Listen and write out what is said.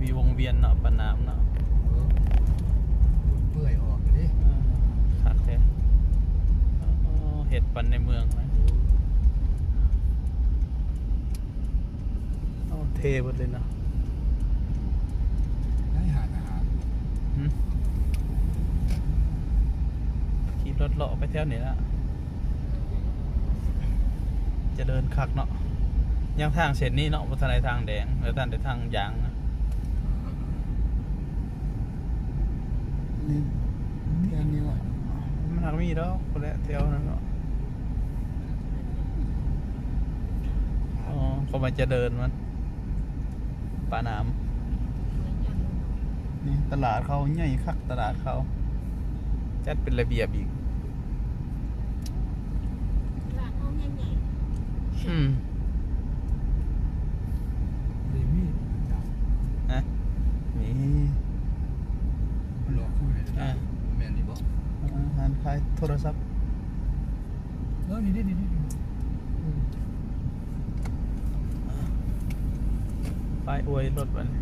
ມີວົງວຽນເນາະ ປານ້ຳເນາະ ເອີ ເປື່ອຍອອກເດ້ ເອີ ຄັກແທ້ ເອີ ເຮັດປັນໃນເມືອງເລີຍ ໂອ້ ເທ່ເບິດເລີຍເນາະ ໄດ້ຫານອາຫານ ຫື ຂີ່ລົດເລາະໄປແຖວນີ້ລະ ຈະເລີນຄັກເນາະ ຍັງທາງເສັ້ນນີ້ເນາະ ບໍ່ທັນໄດ້ທາງແດງ ແລ້ວທັນໄດ້ທາງຢາງນະ ນີ້ ນີ້ອັນນີ້ວ່າ ມັນຫາກມີດອກ ພຸ້ນແຫຼະແຖວນັ້ນເນາະ ອໍ ເຂົາມາຈະເລີນມັນ ປານ້ຳ ນີ້ຕະຫຼາດເຂົາໃຫຍ່ຄັກ ຕະຫຼາດເຂົາຈັດເປັນລະບຽບອີກ ຕະຫຼາດເຮົາໃຫຍ່ໆ ອືມ ນີ້ມີ ຮະ ມີ ມັນອອກຄືໃນຕະຫຼາດ ເອີ ແມ່ນນີ້ບໍ່ ເອີ ຮ້ານຂາຍໂທລະສັບ ເອີ ນີ້ໆ ນີ້ໆ ອືມ ປ້າຍອວຍລົດບັດນີ້